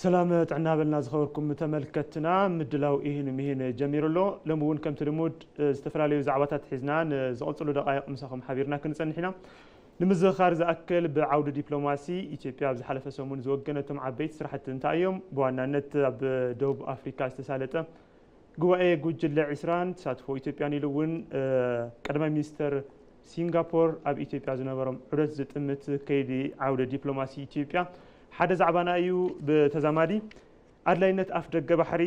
ሰላም ጥዕና በልና ዝኸበርኩም ተመልከትና፣ ምድላው ኢህን ሚህን ጀሚሩ ኣሎ። ሎሚ እውን ከምቲ ልሙድ፣ እ፣ ዝተፈላለዩ ዛዕባታት ሒዝና ንዝቐጽሉ ደቃይቕ ምሳኹም ሓቢርና ክንጸንሕ ኢና። ንምዝኽኻር ዝኣክል፣ ብዓውዲ ዲፕሎማሲ ኢትዮጵያ ኣብ ዝሓለፈ ሰሙን ዝወገነቶም ዓበይቲ ስራሕቲ እንታይ እዮም? ብዋናነት ኣብ ደቡብ ኣፍሪካ ዝተሳለጠ ጉባኤ ጉጅለ ዒስራን ተሳትፎ ኢትዮጵያን ኢሉ እውን፣ እ፣ ቀዳማይ ሚኒስተር ሲንጋፖር ኣብ ኢትዮጵያ ዝነበሮም ዑደት ዝጥምት ከይዲ ዓውደ ዲፕሎማሲ ኢትዮጵያ ሓደ ዛዕባና እዩ። ብተዛማዲ ኣድላይነት ኣፍ ደገ ባሕሪ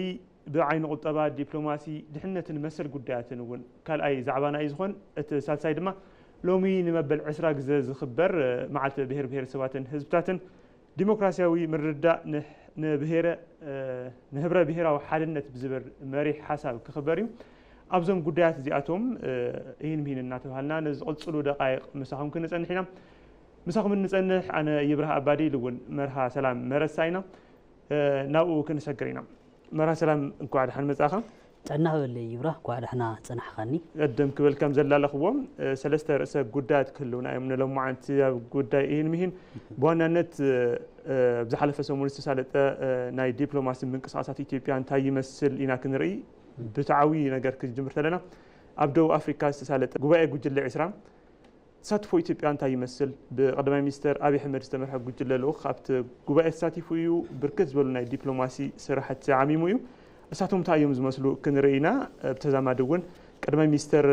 ብዓይኒ ቁጠባ፣ ዲፕሎማሲ፣ ድሕነትን መሰል ጉዳያትን እውን ካልኣይ ዛዕባና እዩ ዝኾን። እቲ ሳልሳይ ድማ ሎሚ ንመበል ዕስራ ግዜ ዝኽበር፣ እ፣ መዓልቲ ብሄር ብሄረሰባትን ህዝብታትን ዲሞክራሲያዊ ምርድዳእ ንሕ-፣ ንብሄረ-፣ እ፣ ንህብረ ብሄራዊ ሓድነት ብዝብል መሪሕ ሓሳብ ክኽበር እዩ። ኣብዞም ጉዳያት እዚኣቶም፣ እ፣ ይህን ምሂን እናተባሃልና ንዝቕጽሉ ደቃይቕ ምሳኹም ክንጸንሕ ኢና። ምሳኹም እንጸንሕ ኣነ ይብራህ ኣባዲ ኢሉ እውን መርሃ ሰላም መረሳ ኢና። እ፣ ናብኡ ክንሰግር ኢና። መርሃ ሰላም እንኳዕ ደሓን መጻእኻ። ጥዕና በለይ ይብራህ፣ እንኳዕ ደሕና ጸናሕኻኒ። ቀደም ክብል ከም ዘላለኽዎም፣ እ፣ ሰለስተ ርእሰ ጉዳያት ክህልውና እዮም ንሎማዓንቲ ኣብ ጉዳይ ይህን ምሂን። ብዋናነት፣ እ፣ እ፣ ብዝሓለፈ ሰሙን ዝተሳለጠ፣ እ፣ ናይ ዲፕሎማሲ ምንቅስቃሳት ኢትዮጵያ እንታይ ይመስል ኢና ክንርኢ። ብቲ ዓብዪ ነገር ክጅምር ተለና፣ ኣብ ደቡብ ኣፍሪካ ዝተሳለጠ ጉባኤ ጉጅለ ዒስራ ተሳትፎ ኢትዮጵያ እንታይ ይመስል? ብቀዳማይ ሚኒስተር ኣብይ ኣሕመድ ዝተመርሐ ጉጅለ ልኡኽ ኣብቲ ጉባኤ ተሳቲፉ እዩ። ብርክት ዝበሉ ናይ ዲፕሎማሲ ስራሕቲ ዓሚሙ እዩ። እሳቶም እንታይ እዮም ዝመስሉ ክንርኢ ኢና። ብተዛማዲ እውን ቀዳማይ ሚኒስተር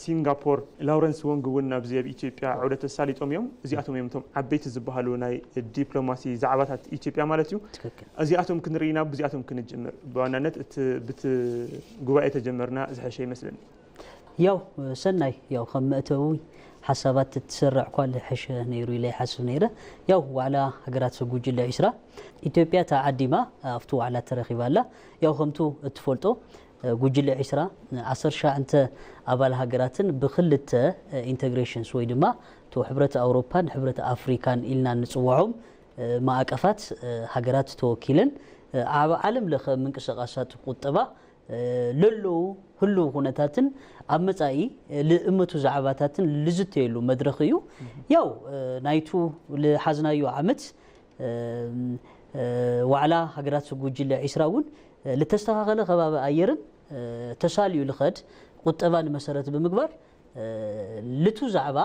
ሲንጋፖር ላውረንስ ወንግ እውን ኣብዚ ኣብ ኢትዮጵያ ዑደት ተሳሊጦም እዮም። እዚኣቶም እዮም እቶም ዓበይቲ ዝበሃሉ ናይ ዲፕሎማሲ ዛዕባታት ኢትዮጵያ ማለት እዩ። ትክክል። እዚኣቶም ክንርኢ ኢና፣ ብዚኣቶም ክንጅምር። ብዋናነት እቲ ብቲ ጉባኤ ተጀመርና ዝሐሸ ይመስለኒ። ያው ሰናይ፣ ያው ከም መእተዊ ሓሳባት እትሰርዕ እኳ ዝሐሸ ነይሩ ኢለ ይሓስብ ነይረ። ያው ዋዕላ ሃገራት ጉጅለ ዒስራ ኢትዮጵያ ተዓዲማ ኣብቲ ዋዕላ ተረኺባ ኣላ። ያው ከምቱ እትፈልጦ ጉጅለ ዒስራ ዓሰርተ ትሽዓተ ኣባል ሃገራትን ብክልተ ኢንተግሬሽንስ ወይ ድማ እቶ ሕብረት ኣውሮፓን ሕብረት ኣፍሪካን ኢልና ንፅውዖም ማዕቀፋት ሃገራት ተወኪለን ኣብ ዓለም ለኸ ምንቅስቃሳት ቁጠባ ለለዉ ህልው ኩነታትን ኣብ መጻኢ ልእመቱ ዛዕባታትን ልዝተየሉ መድረኽ እዩ። ያው ናይቱ ልሓዝናዮ ዓመት ዋዕላ ሃገራት ጉጅለ ዒስራ እውን ልተስተኻኸለ ከባቢ ኣየርን ተሳልዩ ልኸድ ቁጠባን መሰረት ብምግባር ልቱ ዛዕባ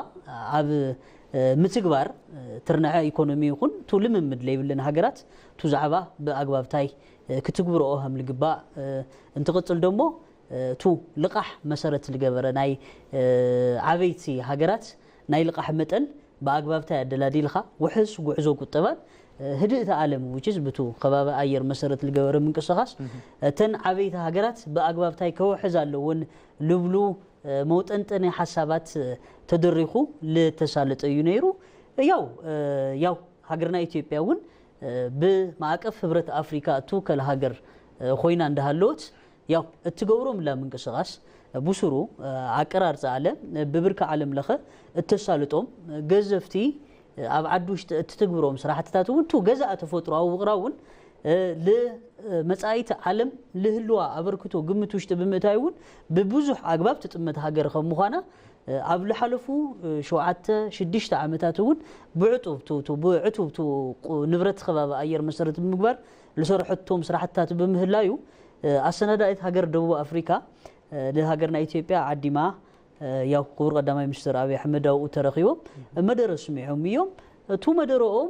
ኣብ ምትግባር ትርንዐ ኢኮኖሚ ይኹን ቱ ልምምድ ለይብለን ሃገራት ቱ ዛዕባ ብኣግባብታይ ክትግብርኦ ከም ልግባእ እንትቕፅል ደሞ ቱ ልቓሕ መሰረት ልገበረ ናይ ዓበይቲ ሃገራት ናይ ልቓሕ መጠን ብኣግባብታይ ኣደላዲልኻ ውሕስ ጉዕዞ ቁጠባን ህድእቲ ዓለም ውችስ ብቱ ከባቢ ኣየር መሰረት ልገበረ ምንቅስቃስ እተን ዓበይቲ ሃገራት ብኣግባብታይ ከውሕዝ ኣለውን ልብሉ መውጠንጠኒ ሓሳባት ተደሪኹ ልተሳለጠ እዩ ነይሩ። ያው ያው ሃገርና ኢትዮጵያ እውን ብማዕቀፍ ህብረት ኣፍሪካ እትውከል ሃገር ኮይና እንዳሃለወት ያው እትገብሮ ምላ ምንቅስቃስ ብስሩ ኣቀራርፃ ኣለ ብብርኪ ዓለም ለኸ እተሳልጦም ገዘፍቲ ኣብ ዓዲ ውሽጢ እትትግብሮም ስራሕትታት እውን ቱ ገዛእ ተፈጥሮኣዊ ውቕራ እውን ልመጻኢት ዓለም ልህልዋ ኣበርክቶ ግምት ውሽጢ ብምእታይ እውን ብብዙሕ ኣግባብ ትጥመት ሃገር ከም ምዃና ኣብ ልሓለፉ ሸውዓተ ሽዱሽተ ዓመታት እውን ብዕጡብ ቱ ብዕቱብ ቱ ንብረት ከባቢ ኣየር መሰረት ብምግባር ዝሰርሐቶም ስራሕትታት ብምህላዩ ኣሰናዳኢት ሃገር ደቡብ ኣፍሪካ ንሃገርና ኢትዮጵያ ዓዲማ ያው ክቡር ቀዳማይ ሚኒስትር ኣብይ ኣሕመድ ኣብኡ ተረኺቦም መደረ ስሚዖም እዮም። እቱ መደረኦም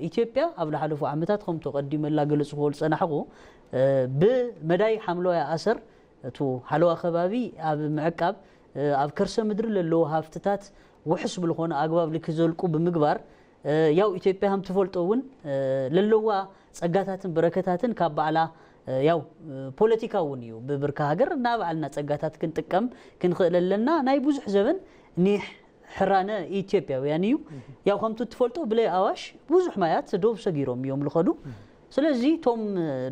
ኢትዮጵያ ኣብ ዝሓለፉ ዓመታት ከምቶ ቀዲመላ ገለጽ ክበሉ ጸናሕኩ ብመዳይ ሓምለዋይ ኣሰር እቱ ሓለዋ ከባቢ ኣብ ምዕቃብ ኣብ ከርሰ ምድሪ ለለዉ ሃፍትታት ውሕስ ብልኾነ ኣግባብ ልክዘልቁ ብምግባር ያው ኢትዮጵያ ከም ትፈልጦ እውን ለለዋ ጸጋታትን በረከታትን ካብ ባዕላ ያው ፖለቲካ እውን እዩ ብብርካ ሃገር እና ባዕልና ጸጋታት ክንጥቀም ክንኽእል ኣለና ናይ ብዙሕ ዘበን ኒሕ ሕራነ ኢትዮጵያውያን እዩ። ያው ከምቱ ትፈልጦ ብለይ ኣዋሽ ብዙሕ ማያት ዶብ ሰጊሮም እዮም ልኸዱ። ስለዚ እቶም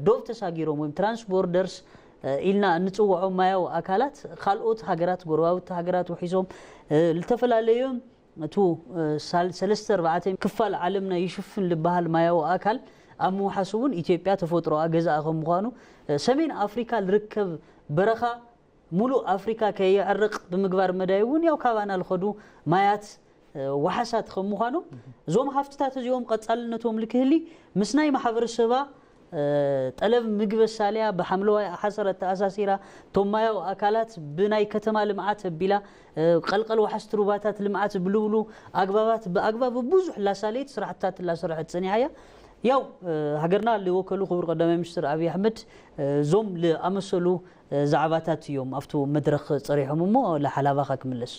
ዶብ ተሳጊሮም ወይም ትራንስቦርደርስ ኢልና እንፅውዖም ማያዊ ኣካላት ካልኦት ሃገራት ጎረባብቲ ሃገራት ውሒዞም ልተፈላለዩ እቱ ሰለስተ ኣርባዕተ ክፋል ዓለምና ይሽፍን ልበሃል ማያዊ ኣካል ኣብ ምውሓስ እውን ኢትዮጵያ ተፈጥሮኣ ገዛኣ ከም ምዃኑ ሰሜን ኣፍሪካ ልርከብ በረኻ ሙሉእ ኣፍሪካ ከየዕርቕ ብምግባር መዳይ እውን ያው ካባና ልኸዱ ማያት ዋሓሳት ከም ምዃኖም እዞም ሃፍትታት እዚኦም ቀፃልነቶም ልክህሊ ምስ ናይ ማሕበረሰባ ጠለብ ምግቢ ኣሳልያ ብሓምለዋይ ሓሰር ኣተኣሳሲራ፣ እቶም ማያዊ ኣካላት ብናይ ከተማ ልምዓት ኣቢላ፣ ቀልቀል ወሓዝቲ ሩባታት ልምዓት ብልብሉ ኣግባባት ብኣግባብ ብዙሕ ላሳለየት ስራሕትታት ላሰርሐት ጸኒሓ እያ። ያው ሃገርና ልወከሉ ክቡር ቀዳማይ ሚኒስትር ኣብይ ኣሕመድ እዞም ልኣመሰሉ ዛዕባታት እዮም ኣብቲ መድረኽ ጸሪሖም እሞ፣ ለሓላባኻ ክምለስ።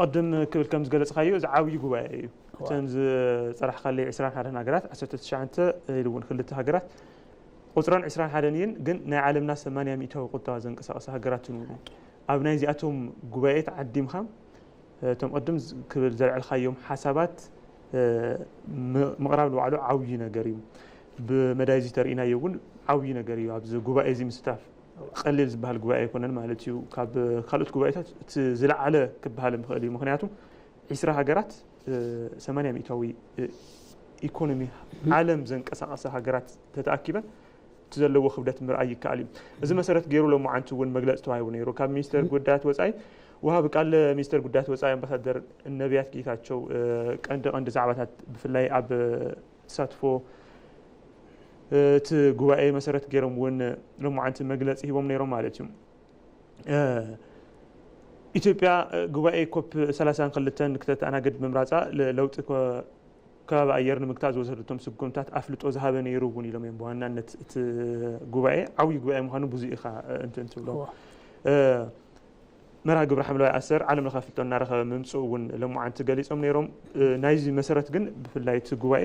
ቅድም ክብል ከም ዝገለጽካዮ፣ እዚ ዓብዪ ጉባኤ እዩ። እተን ዝጸራሕካለይ ዕስራን ሓደን ሃገራት፣ ዓሰርተ ትሽዓተ ኢሉ እውን ክልተ ሃገራት፣ ቁጽረን ዕስራን ሓደን እየን፣ ግን ናይ ዓለምና ሰማንያ ሚእታዊ ቁጠባ ዘንቀሳቐሳ ሃገራት እውን። ኣብ ናይዚኣቶም ጉባኤ ተዓዲምካ፣ እቶም ቅድም ዝ- ክብል ዘልዐልካዮም ሓሳባት እ፣ ም- ምቕራብ ንባዕሉ ዓብዪ ነገር እዩ። ብመዳይ እዚ ተርእናዮ እውን ዓብዪ ነገር እዩ። ኣብዚ ጉባኤ እዚ ምስታፍ ቀሊል ዝበሃል ጉባኤ ኣይኮነን ማለት እዩ። ካብ ካልኦት ጉባኤታት እቲ ዝለዓለ ክበሃል ምኽእል እዩ። ምክንያቱ ዒስራ ሃገራት፣ እ፣ ሰማንያ ሚእታዊ፣ እ፣ ኢኮኖሚ ዓለም ዘንቀሳቐሰ ሃገራት ተተኣኪበን እቲ ዘለዎ ክብደት ምርኣይ ይከኣል እዩ። እዚ መሰረት ገይሩ ሎማዓንቲ እውን መግለፂ ተዋሂቡ ነይሩ ካብ ሚኒስተር ጉዳያት ወፃኢ። ወሃቢ ቃል ሚኒስተር ጉዳያት ወፃኢ ኣምባሳደር ነቢያት ጌታቸው፣ እ፣ ቀንዲ ቀንዲ ዛዕባታት ብፍላይ ኣብ ተሳትፎ፣ እ፣ እቲ ጉባኤ መሰረት ገይሮም እውን ሎማዓንቲ መግለፂ ሂቦም ነይሮም ማለት እዩ። እ፣ ኢትዮጵያ፣ እ፣ ጉባኤ ኮፕ ሰላሳን ክልተን ክተተኣናግድ ምምራፃ ለ- ለውጢ ኮ- ከባቢ ኣየር ንምግታእ ዝወሰደቶም ስጉምታት ኣፍልጦ ዝሃበ ነይሩ እውን ኢሎም እዮም። ብዋናነት እቲ ጉባኤ ዓብዪ ጉባኤ ምዃኑ ብዙ ኢኻ፣ እ፣ እንትን ትብሎ። እዋ። እ፣ መርሃ ግብሪ ሓምለዋይ ኣሰር ዓለም ለኸ ኣፍልጦ እናረኸበ ምምፅኡ እውን ሎማዓንቲ ገሊፆም ነይሮም። እ፣ ናይዚ መሰረት ግን ብፍላይ እቲ ጉባኤ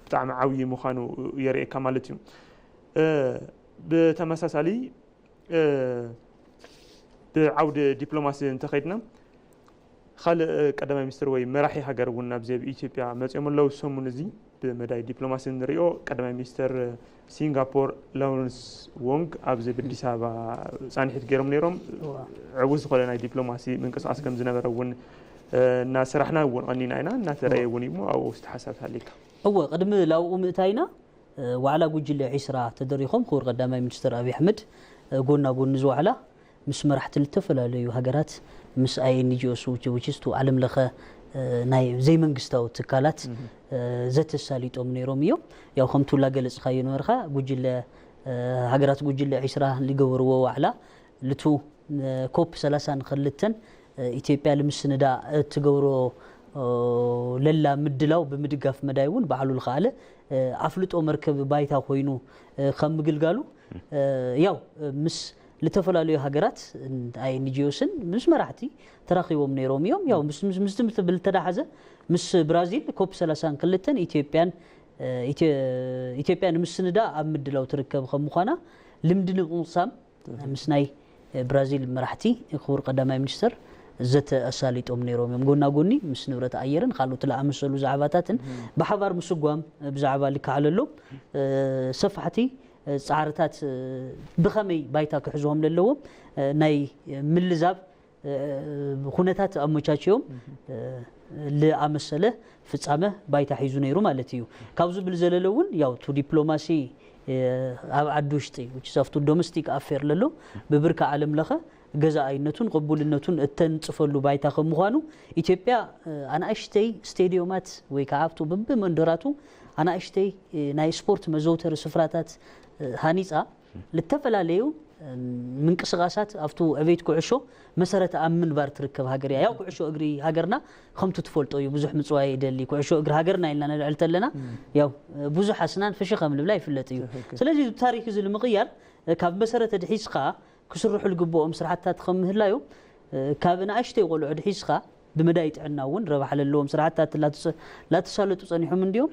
ብጣዕሚ ዓብዪ ምዃኑ የርእየካ ማለት እዩ። እ፣ ብተመሳሳሊ እ፣ ብዓውዲ ዲፕሎማሲ እንተኸይድና፣ ካልእ ቀዳማይ ሚኒስትር ወይ መራሒ ሃገር እውን ኣብዚ ኣብ ኢትዮጵያ መፂኦም ኣለዉ። ሰሙን እዚ ብመዳይ ዲፕሎማሲ እንሪኦ ቀዳማይ ሚኒስትር ሲንጋፖር ላውረንስ ወንግ ኣብዚ ኣብ ኣዲስ ኣበባ ፃንሒት ገይሮም ነይሮም። ዕዉት ዝኾነ ናይ ዲፕሎማሲ ምንቅስቃስ ከም ዝነበረ እውን፣ እ፣ እናሰራሕና እውን ቀኒና ኢና። እናተረኣየ እውን እዩ እሞ ኣብኡ ውስጥ ሓሳብ ሃሊካ። እወ፣ ቅድሚ ላብኡ ምእታይና ዋዕላ ጉጅለ ዒስራ ተደሪኾም ክቡር ቀዳማይ ሚኒስትር ኣብይ ኣሕመድ ጎና ጎኒ ዝዋዕላ ምስ መራሕቲ ዝተፈላለዩ ሃገራት ምስ ኣይኤንጂኦስ ውችስቱ ዓለም ለኸ ናይ ዘይመንግስታዊ ትካላት ዘተሳሊጦም ነይሮም እዮም። ያው ከምቱ ላገለጽካዮ ነበርካ ጉጅለ ሃገራት ጉጅለ ዒስራ ሊገበርዎ ዋዕላ ልቱ ኮፕ ሰላሳን ክልተን ኢትዮጵያ ልምስንዳ እትገብሮ ለላ ምድላው ብምድጋፍ መዳይ እውን ባዕሉ ልኸኣለ ኣፍልጦ መርከብ ባይታ ኮይኑ ከም ምግልጋሉ ያው ምስ ልተፈላለዩ ሃገራት ኣይኤንጂኦስን ምስ መራሕቲ ተራኺቦም ነይሮም እዮም። ያው ምስ ምስ ምስ ትብል ተዳሓዘ ምስ ብራዚል ኮፕ ሰላሳን ክልተን ኢትዮጵያን ኢትዮጵያ ንምስንዳ ኣብ ምድላው ትርከብ ከም ምዃና ልምዲ ንምቕሳም ምስ ናይ ብራዚል መራሕቲ ክቡር ቀዳማይ ሚኒስተር ዘተ ኣሳሊጦም ነይሮም እዮም። ጎና ጎኒ ምስ ንብረት ኣየርን ካልኦት ዝኣመሰሉ ዛዕባታትን ብሓባር ምስጓም ብዛዕባ ልከዓለሎም ሰፋሕቲ ፃዕርታት ብኸመይ ባይታ ክሕዝዎም ለለዎም ናይ ምልዛብ ኩነታት ኣመቻችዮም ልኣመሰለ ፍጻመ ባይታ ሒዙ ነይሩ ማለት እዩ። ካብዚ ብል ዘለለ እውን ያው ቱ ዲፕሎማሲ ኣብ ዓዲ ውሽጢ ውጭ ሳፍቱ ዶሜስቲክ ኣፌር ለሎ ብብርካ ዓለም ለኸ ገዛኣይነቱን ቅቡልነቱን እተንጽፈሉ ባይታ ከም ምዃኑ ኢትዮጵያ ኣናእሽተይ ስቴዲዮማት ወይ ከዓ ኣብቱ ብብመንደራቱ ኣናእሽተይ ናይ ስፖርት መዘውተሪ ስፍራታት ሃኒፃ ልተፈላለዩ ምንቅስቃሳት ኣብቱ ዕቤት ኩዕሾ መሰረት ኣብ ምንባር ትርከብ ሃገር እያ። ያው ኩዕሾ እግሪ ሃገርና ከምቱ ትፈልጦ እዩ ብዙሕ ምፅዋይ ይደሊ። ኩዕሾ እግሪ ሃገርና ኢልና ነልዕል ተለና ያው ብዙሕ ኣስናን ፍሽ ከም ልብላ ይፍለጥ እዩ። ስለዚ ታሪክ እዚ ንምቕያር ካብ መሰረት ድሒዝካ ክስርሑ ዝግብኦም ስራሕትታት ከም ምህላዮም ካብ ንኣሽተይ ቆልዑ ድሒዝካ ብመዳይ ጥዕና እውን ረብሓ ለለዎም ስራሕትታት ላተሳለጡ ፀኒሖም እንዲዮም።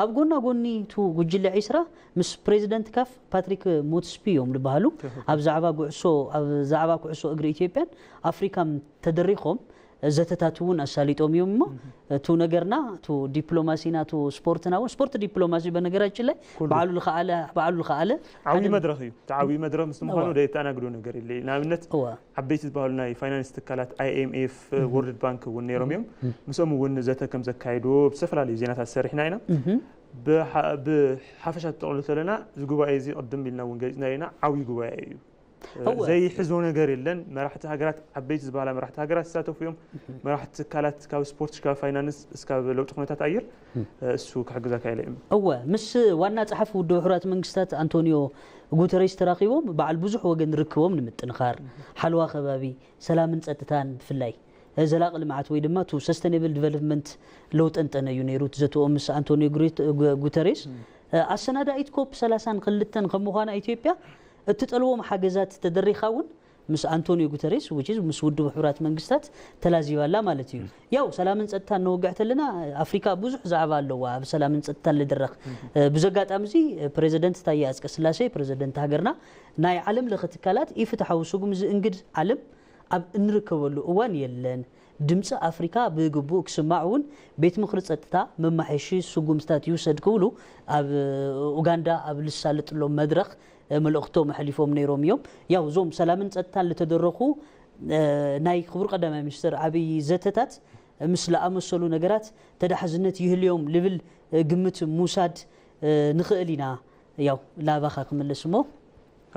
ኣብ ጎና ጎኒ ቱ ጉጅለ ዒስራ ምስ ፕሬዚደንት ካፍ ፓትሪክ ሞትስፒ እዮም ዝበሃሉ ኣብ ዛዕባ ጉዕሶ ኣብ ዛዕባ ኩዕሶ እግሪ ኢትዮጵያን ኣፍሪካን ተደሪኾም ዘተታት እውን ኣሳሊጦም እዮም እሞ እቱ ነገርና እቱ ዲፕሎማሲና እቱ ስፖርትና እውን ስፖርት ዲፕሎማሲ በነገራችን ላይ ባዕሉ ልኸኣለ ባዕሉ ልኸኣለ ዓብዪ መድረኽ እዩ። እቲ ዓብዪ መድረኽ ምስ ምዃኑ ደየተኣናግዶ ነገር የለ። ንኣብነት ዓበይቲ ዝበሃሉ ናይ ፋይናንስ ትካላት ኣይኤምኤፍ፣ ወርልድ ባንክ እውን ነይሮም እዮም። ምስኦም እውን ዘተ ከም ዘካየዱ ብዝተፈላለዩ ዜናታት ሰሪሕና ኢና። ብሓፈሻ ተጠቕልሉ ተለና እዚ ጉባኤ እዚ ቅድም ኢልና እውን ገሊፅና ኢና። ዓብዪ ጉባኤ እዩ። እወ። ዘይሕዞ ነገር የለን። መራሕቲ ሃገራት፣ ዓበይቲ ዝበሃላ መራሕቲ ሃገራት ዝሳተፉ እዮም። መራሕቲ ትካላት ካብ ስፖርት እስካብ ፋይናንስ እስካብ ለውጢ ኩነታት ኣየር እሱ ክሕግዘካ ኢለ እዮም። እወ፣ ምስ ዋና ጸሓፊ ውድብ ሕቡራት መንግስታት ኣንቶኒዮ ጉተሬስ ተራኺቦም በዓል ብዙሕ ወገን ርክቦም ንምጥንኻር፣ ሓለዋ ከባቢ፣ ሰላምን ጸጥታን ብፍላይ ዘላቒ ልምዓት ወይ ድማ ቱ ሰስተኔብል ዲቨሎፕመንት ለውጠንጠነ እዩ ነይሩ እቲ ዘተኦም ምስ ኣንቶኒዮ ጉሬት- ጉ- ጉተሬስ። ኣሰናዳኢት ኮፕ ሰላሳን ክልተን ከም ምዃና ኢትዮጵያ እትጠልቦም ሓገዛት ተደሪኻ እውን ምስ ኣንቶኒዮ ጉተሬስ which is ምስ ውድብ ሕቡራት መንግስታት ተላዚባ ኣላ ማለት እዩ። ያው ሰላምን ጸጥታን ነወግዕ ተለና ኣፍሪካ ብዙሕ ዛዕባ ኣለዋ ኣብ ሰላምን ጸጥታን ልድረኽ። ብዘጋጣሚ እዚ ፕሬዚደንት ታየ ኣጽቀ ስላሴ ፕሬዚደንት ሃገርና ናይ ዓለም ለኸ ትካላት ኢፍትሓዊ ስጉም ዝእንግድ ዓለም ኣብ እንርከበሉ እዋን የለን። ድምፂ ኣፍሪካ ብግቡእ ክስማዕ እውን ቤት ምኽሪ ጸጥታ መማሐሺ ስጉምትታት ይውሰድ ክብሉ ኣብ ኡጋንዳ ኣብ ልሳለጥሎም መድረኽ መልእኽቶም ኣሕሊፎም ነይሮም እዮም። ያው እዞም ሰላምን ጸጥታን ልተደረኹ ናይ ክቡር ቀዳማይ ሚኒስትር ኣብይ ዘተታት ምስ ለኣመሰሉ ነገራት ተዳሕዝነት ይህልዮም ልብል ግምት ምውሳድ ንኽእል ኢና። ያው ላባኻ ክምልስ እሞ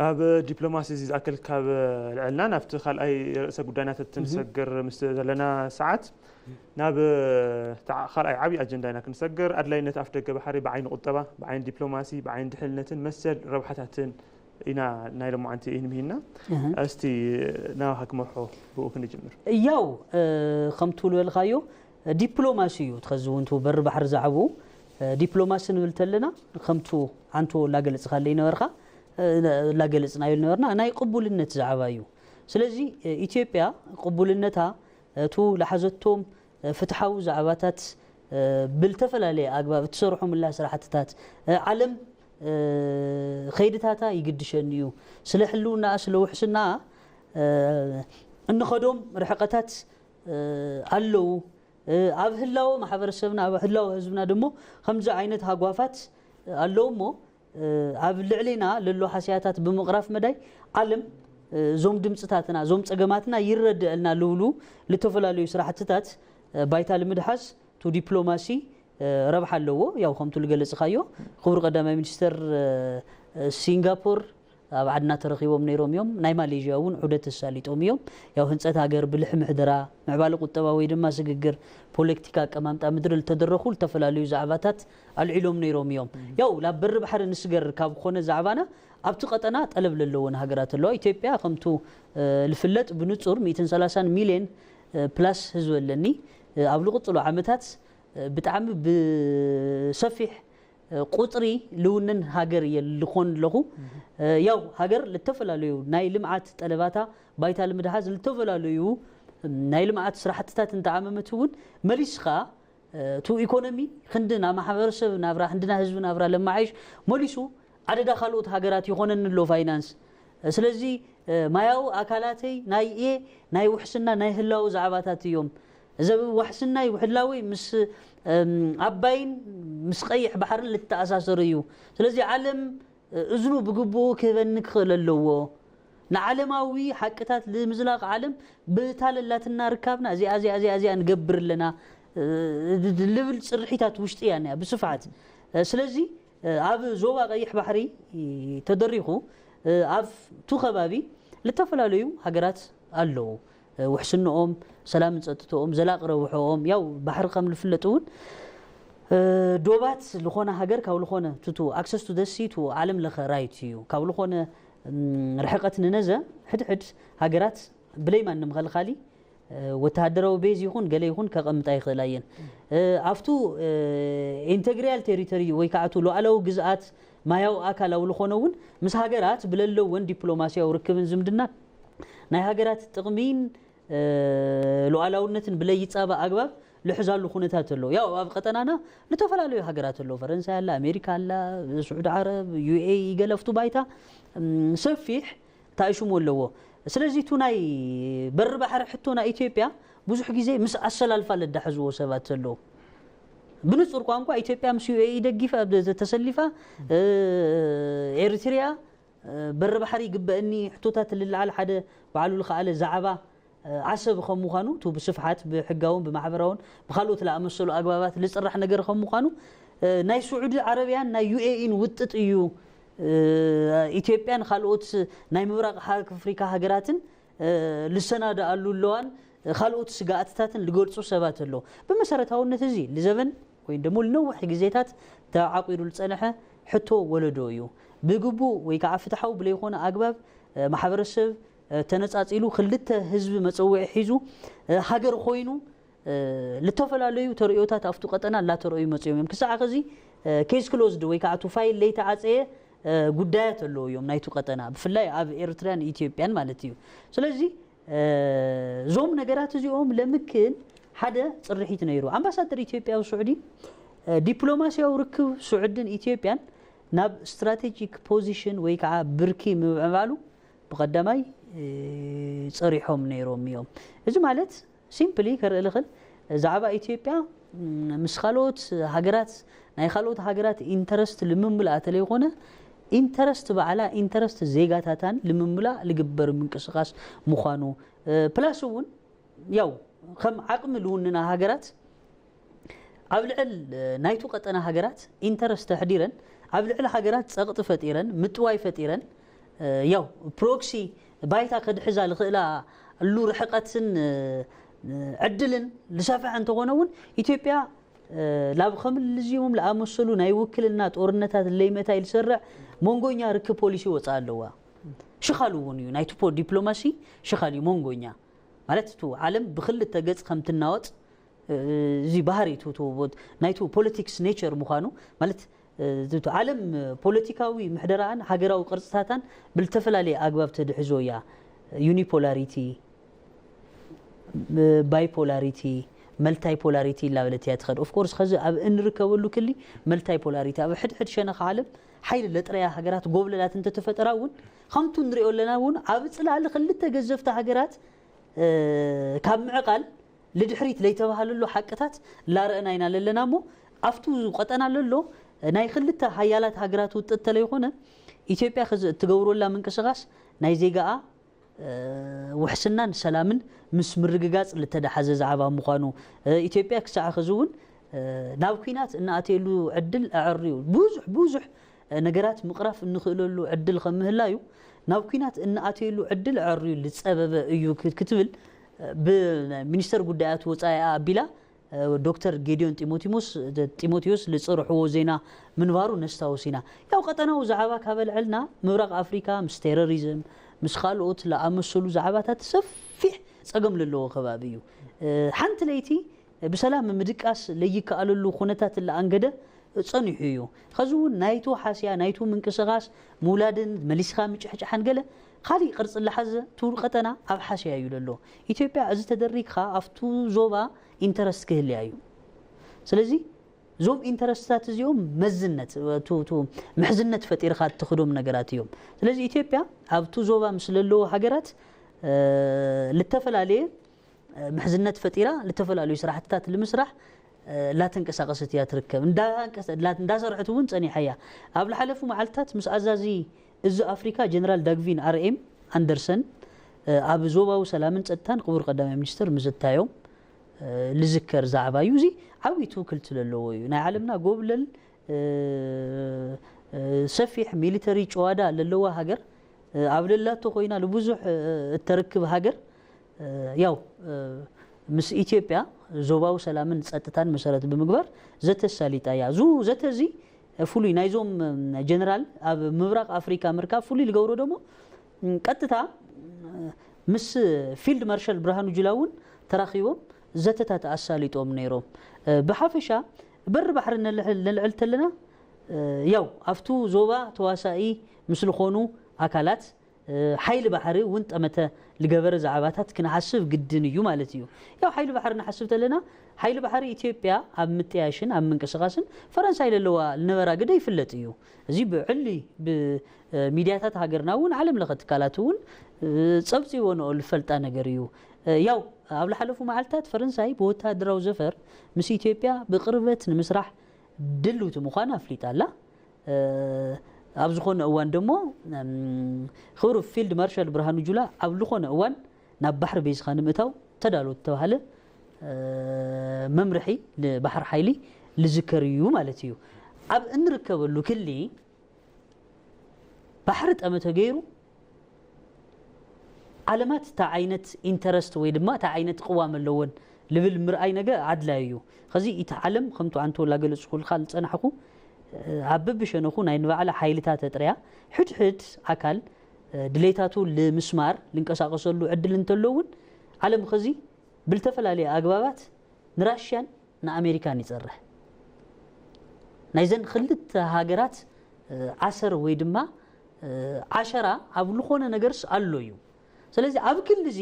ኣብ ዲፕሎማሲ እዚ ዝኣክል ካብ ልዕልና ናብቲ ካልኣይ ርእሰ ጉዳይና ተትንሰግር ምስ ዘለና ሰዓት ናብ ካልኣይ ዓብዪ ኣጀንዳ ኢና ክንሰግር። ኣድላይነት ኣፍ ደገ ባሕሪ ብዓይኒ ቁጠባ፣ ብዓይኒ ዲፕሎማሲ፣ ብዓይኒ ድሕንነትን መሰል ረብሓታትን ኢና ናይ ሎማዓንቲ ይንምህና። እስቲ ናባኻ ክመርሖ ብኡ ክንጅምር። ያው ከምቱ ዝበልካዮ ዲፕሎማሲ እዩ ትኸዚ እውን በሪ ባሕሪ ዝዓብኡ ዲፕሎማሲ ንብል ተለና ከምቱ ዓንቶ ላገለጽካለይ ነበርካ ላገለጽናዮ ነበርና ናይ ቅቡልነት ዛዕባ እዩ። ስለዚ ኢትዮጵያ ቅቡልነታ እቱ ለሓዘቶም ፍትሓዊ ዛዕባታት ብልተፈላለየ ኣግባብ እትሰርሖምላ ስራሕትታት ዓለም ኸይድታታ ይግድሸኒ እዩ። ስለ ሕልውናኣ ስለ ውሕስናኣ እንኸዶም ርሕቐታት ኣለዉ። ኣብ ህላወ ማሕበረሰብና ኣብ ህላወ ህዝብና ድሞ ከምዚ ዓይነት ሃጓፋት ኣለዉ እሞ ኣብ ልዕሊና ለሎ ሓስያታት ብምቕራፍ መዳይ ዓለም እዞም ድምፅታትና እዞም ፀገማትና ይረድአልና ልብሉ ልተፈላለዩ ስራሕትታት ባይታ ልምድሓዝ ቱ ዲፕሎማሲ ረብሓ ኣለዎ። ያው ከምቱ ልገለፅካዮ ክቡር ቀዳማይ ሚኒስተር ሲንጋፖር ኣብ ዓድና ተረኺቦም ነይሮም እዮም። ናይ ማሌዥያ እውን ዑደት ተሳሊጦም እዮም። ያው ህንፀት ሃገር ብልሒ ምሕደራ ምዕባለ ቁጠባ ወይ ድማ ስግግር ፖለቲካ ኣቀማምጣ ምድሪ ልተደረኹ ልተፈላለዩ ዛዕባታት ኣልዒሎም ነይሮም እዮም። ያው ላብ በሪ ባሕሪ ንስገር ካብ ኮነ ዛዕባና ኣብቲ ቀጠና ጠለብ ለለዎን ሃገራት ኣለዋ። ኢትዮጵያ ከምቱ ልፍለጥ ብንጹር ሚእትን ሰላሳን ሚልዮን ፕላስ ህዝቢ ኣለኒ። ኣብ ልቕጽሎ ዓመታት ብጣዕሚ ብሰፊሕ ቁፅሪ ልውንን ሃገር እየ ልኾን ኣለኹ። ያው ሃገር ልተፈላለዩ ናይ ልምዓት ጠለባታ ባይታ ልምድሓዝ ልተፈላለዩ ናይ ልምዓት ስራሕትታት እንተዓመመት እውን መሊስኻ እቱ ኢኮኖሚ ክንዲ ናብ ማሕበረሰብ ናብራ ክንዲ ናይ ህዝቢ ናብራ ለማዓይሽ መሊሱ ኣደዳ ካልኦት ሃገራት ይኾነኒ ኣሎ ፋይናንስ። ስለዚ ማያዊ ኣካላተይ ናይ እየ ናይ ውሕስና ናይ ህላዊ ዛዕባታት እዮም። እዚ ዋሕስናይ ውሕላወይ ምስ ኣባይን ምስ ቀይሕ ባሕርን ልተኣሳሰር እዩ። ስለዚ ዓለም እዝኑ ብግብኡ ክህበኒ ክኽእል ኣለዎ። ንዓለማዊ ሓቅታት ንምዝላቕ ዓለም ብታለላትና ርካብና እዚኣ እዚኣ እዚኣ እዚኣ ንገብር ኣለና ልብል ፅርሒታት ውሽጢ እያ ኒያ ብስፍሓት። ስለዚ ኣብ ዞባ ቀይሕ ባሕሪ ተደሪኹ ኣብቱ ከባቢ ልተፈላለዩ ሃገራት ኣለዉ። ውሕስንኦም፣ ሰላምን ፀጥትኦም፣ ዘላቂ ረብሖኦም ያው ባሕሪ ከም ልፍለጥ እውን ዶባት ልኾነ ሃገር ካብ ልኾነ ቱ access to the sea ቱ ዓለም ለኸ right እዩ ካብ ልኾነ ርሕቀት ንነዘ ሕድሕድ ሃገራት ብለይ ማንም ኸልኻሊ ወተሃደራዊ ቤዝ ይኹን ገለ ይኹን ከቐምጣ ይኽእላ እየን። ኣብቱ ኢንተግሪያል ቴሪቶሪ ወይ ከዓ እቲ ሉዓላዊ ግዝኣት ማያዊ ኣካላዊ ዝኾነ እውን ምስ ሃገራት ብለለወን ዲፕሎማሲያዊ ርክብን ዝምድና ናይ ሃገራት ጥቕሚን ሉዓላውነትን ብለይፃባ ኣግባብ ልሕዛሉ ኩነታት ኣሎ። ያው ኣብ ቀጠናና ልተፈላለዩ ሃገራት ኣሎ። ፈረንሳይ ኣላ፣ ኣሜሪካ ኣላ፣ ስዑድ ዓረብ፣ ዩ ኤ ኢ ገለፍቱ ባይታ ሰፊሕ ታእሽሙ ኣለዎ። ስለዚ እቱ ናይ በሪ ባሕሪ ሕቶ ናይ ኢትዮጵያ ብዙሕ ግዜ ምስ ኣሰላልፋ ለዳሕዝዎ ሰባት ዘለዉ። ብንጹር ቋንቋ ኢትዮጵያ ምስ ዩ ኤ ኢ ደጊፋ ተሰሊፋ ኤሪትሪያ በሪ ባሕሪ ይግበእኒ ሕቶታት ልልዓል ሓደ ባዕሉ ልኸኣለ ዛዕባ ዓሰብ ከም ምዃኑ እቱ ብስፍሓት ብሕጋውን ብማሕበራውን ብካልኦት ለኣመሰሉ ኣግባባት ልፅራሕ ነገር ከም ምዃኑ ናይ ስዑዲ ዓረብያን ናይ ዩ ኤ ኢን ውጥጥ እዩ። ኢትዮጵያን ካልኦት ናይ ምብራቕ ኣፍሪካ ሃገራትን ልሰናድኣሉ ኣለዋን ካልኦት ስጋኣትታትን ዝገልፁ ሰባት ኣለዉ። ብመሰረታውነት እዚ ንዘበን ወይ ደሞ ንነዊሕ ግዜታት ተዓቂሩ ዝፀንሐ ሕቶ ወለዶ እዩ። ብግቡእ ወይ ከዓ ፍትሓዊ ብለይኮነ ኣግባብ ማሕበረሰብ ተነፃፂሉ ክልተ ህዝቢ መፀውዒ ሒዙ ሃገር ኮይኑ ልተፈላለዩ ተርእዮታት ኣብቱ ቀጠና ላተረእዩ መፅዮም እዮም። ክሳዕ ከዚ ኬስ ክሎዝድ ወይ ከዓ ቱ ፋይል ለይተዓፀየ ጉዳያት ኣለዉ እዮም ናይቱ ቀጠና፣ ብፍላይ ኣብ ኤርትራን ኢትዮጵያን ማለት እዩ። ስለዚ እዞም ነገራት እዚኦም ለምክን ሓደ ፅርሒት ነይሩ። ኣምባሳደር ኢትዮጵያ ኣብ ስዑዲ ዲፕሎማሲያዊ ርክብ ስዑድን ኢትዮጵያን ናብ ስትራቴጂክ ፖዚሽን ወይ ከዓ ብርኪ ምምዕባሉ ብቐዳማይ ፀሪሖም ነይሮም እዮም። እዚ ማለት ሲምፕሊ ከርኢ ልኽእል ዛዕባ ኢትዮጵያ ምስ ካልኦት ሃገራት ናይ ካልኦት ሃገራት ኢንተረስት ልምምላእ ተለይኮነ ኢንተረስት ባዕላ ኢንተረስት ዜጋታታን ልምምላእ ልግበር ምንቅስቃስ ምዃኑ ፕላስ እውን ያው ከም ዓቕሚ ልውንና ሃገራት ኣብ ልዕል ናይቱ ቀጠና ሃገራት ኢንተረስት ተሕዲረን ኣብ ልዕሊ ሃገራት ፀቕጢ ፈጢረን ምጥዋይ ፈጢረን ያው ፕሮክሲ ባይታ ከድሕዛ ልኽእላ እሉ ርሕቀትን ዕድልን ዝሰፍሐ እንተኾነ እውን ኢትዮጵያ ላብ ከምልዚኦም ለኣመሰሉ ናይ ውክልና ጦርነታት ለይመታይ ዝሰርዕ መንጎኛ ርክብ ፖሊሲ ወፃ ኣለዋ። ሽኻሉ እውን እዩ ናይቱ ዲፕሎማሲ ሽኻል እዩ መንጎኛ ማለት ቱ ዓለም ብክልተ ገፅ ከምትናወጥ እዚ ባህሪ ናይቱ ፖለቲክስ ኔቸር ምዃኑ ማለት ዓለም ፖለቲካዊ ምሕደራኣን ሃገራዊ ቅርፅታታን ብልተፈላለየ ኣግባብ ተድሕዞ እያ። ዩኒፖላሪቲ፣ ባይፖላሪቲ፣ መልታይ ፖላሪቲ እናበለት እያ ትኸድ። ኦፍኮርስ ከዚ ኣብ እንርከበሉ ክሊ መልታይ ፖላሪቲ ኣብ ሕድሕድ ሸነኽ ዓለም ሓይሊ ለጥረያ ሃገራት ጎብለላት እንተተፈጠራ እውን ከምቱ ንሪኦ ኣለና እውን ኣብ ፅላሊ ክልተ ገዘፍቲ ሃገራት ካብ ምዕቃል ልድሕሪት ለይተባህለሉ ሓቅታት ላረአና ኢና ለለና እሞ ኣብቱ ቀጠና ለሎ ናይ ክልተ ሃያላት ሃገራት ውጥጥ ተለይኮነ ኢትዮጵያ ከዚ እትገብረላ ምንቅስቃስ ናይ ዜጋኣ ውሕስናን ሰላምን ምስ ምርግጋፅ ልተደሓዘ ዛዕባ ምዃኑ ኢትዮጵያ ክሳዕ ከዚ እውን ናብ ኩናት እናኣተየሉ ዕድል ኣዕርዩ ብዙሕ ብዙሕ ነገራት ምቕራፍ እንኽእለሉ ዕድል ከም ምህላዩ ናብ ኩናት እናኣተየሉ ዕድል ኣዕርዩ ልፀበበ እዩ ክትብል ብሚኒስተር ጉዳያት ወፃኢ ኣቢላ ዶክተር ጌዲዮን ጢሞቲሞስ ጢሞቴዎስ ልፅርሕዎ ዜና ምንባሩ ነስታውስ ኢና። ያው ቀጠናዊ ዛዕባ ካበልዐልና ምብራቕ ኣፍሪካ ምስ ቴሮሪዝም ምስ ካልኦት ለኣመሰሉ ዛዕባታት ሰፊሕ ፀገም ለለዎ ከባቢ እዩ። ሓንቲ ለይቲ ብሰላም ምድቃስ ለይከኣለሉ ኩነታት ለኣንገደ ፀኒሑ እዩ። ከዚ እውን ናይቱ ሓስያ ናይቱ ምንቅስቃስ ምውላድን መሊስካ ምጭሕጫሕን ገለ ካሊእ ቅርፂ ለሓዘ ትውል ቀጠና ኣብ ሓስያ እዩ ለሎ። ኢትዮጵያ እዚ ተደሪግካ ኣብቱ ዞባ ኢንተረስት ክህልያ እዩ። ስለዚ እዞም ኢንተረስትታት እዚኦም መዝነት ምሕዝነት ፈጢርካ እትኽዶም ነገራት እዮም። ስለዚ ኢትዮጵያ ኣብቱ ዞባ ምስ ለለዎ ሃገራት ልተፈላለየ ምሕዝነት ፈጢራ ልተፈላለዩ ስራሕትታት ልምስራሕ ላተንቀሳቀሰት እያ ትርከብ። እንዳሰርሐት እውን ፀኒሓ እያ። ኣብ ልሓለፉ መዓልትታት ምስ ኣዛዚ እዚ ኣፍሪካ ጀነራል ዳግቪን ኣርኤም ኣንደርሰን ኣብ ዞባዊ ሰላምን ፀጥታን ክቡር ቀዳማይ ሚኒስትር ምዝታዮም ልዝከር ዛዕባ እዩ። እዚ ዓብዪ ትውክልቲ ዘለዎ እዩ። ናይ ዓለምና ጎብለል ሰፊሕ ሚሊተሪ ጨዋዳ ለለዋ ሃገር ኣብ ለላቶ ኮይና ንብዙሕ እተርክብ ሃገር ያው ምስ ኢትዮጵያ ዞባዊ ሰላምን ፀጥታን መሰረት ብምግባር ዘተ ኣሳሊጣ እያ። እዚ ዘተ እዚ ፍሉይ ናይዞም ጀነራል ኣብ ምብራቕ ኣፍሪካ ምርካብ ፍሉይ ዝገብሮ ደሞ ቀጥታ ምስ ፊልድ ማርሻል ብርሃኑ ጁላ እውን ተራኺቦም ዘተታት ኣሳሊጦም ነይሮም። ብሓፈሻ በሪ ባሕሪ ነልዕል ተለና ያው ኣብቱ ዞባ ተዋሳኢ ምስ ዝኾኑ ኣካላት ሓይሊ ባሕሪ እውን ጠመተ ዝገበረ ዛዕባታት ክንሓስብ ግድን እዩ ማለት እዩ። ያው ሓይሊ ባሕሪ ንሓስብ ተለና ሓይሊ ባሕሪ ኢትዮጵያ ኣብ ምጥያሽን ኣብ ምንቅስቃስን ፈረንሳይ ለለዋ ልነበራ ግደ ይፍለጥ እዩ። እዚ ብዕሊ ብሚድያታት ሃገርና እውን ዓለም ለኸ ትካላት እውን ፀብፂቦ ንኦ ልፈልጣ ነገር እዩ። ያው ኣብ ልሓለፉ መዓልትታት ፈረንሳይ ብወታደራዊ ዘፈር ምስ ኢትዮጵያ ብቅርበት ንምስራሕ ድልውቲ ምዃና ኣፍሊጣ ኣላ። ኣብ ዝኾነ እዋን ደሞ ክብሩ ፊልድ ማርሻል ብርሃኑ ጁላ ኣብ ዝኾነ እዋን ናብ ባሕሪ ቤዝኻ ንምእታው ተዳሎ ዝተባሃለ መምርሒ ንባሕር ሓይሊ ልዝከር እዩ ማለት እዩ። ኣብ እንርከበሉ ክሊ ባሕሪ ጠመተ ገይሩ ዓለማት እታ ዓይነት ኢንተረስት ወይ ድማ እታ ዓይነት ቅዋም ኣለወን ልብል ምርኣይ ነገ ኣድላይ እዩ። ከዚ እቲ ዓለም ከምቲ ኣንቶላ ገለጽኩልካ ዝጸናሕኩ ኣብ በብሸነኹ ናይ ንባዕላ ሓይልታት ተጥርያ ሕድሕድ ኣካል ድሌታቱ ልምስማር ልንቀሳቀሰሉ ዕድል እንተሎ እውን ዓለም ከዚ ብልተፈላለየ ኣግባባት ንራሽያን ንኣሜሪካን ይጸርሕ። ናይዘን ክልተ ሃገራት ኣሰር ወይ ድማ ዓሸራ ኣብ ዝኾነ ነገርስ ኣሎ እዩ። ስለዚ ኣብ ክሊ እዚ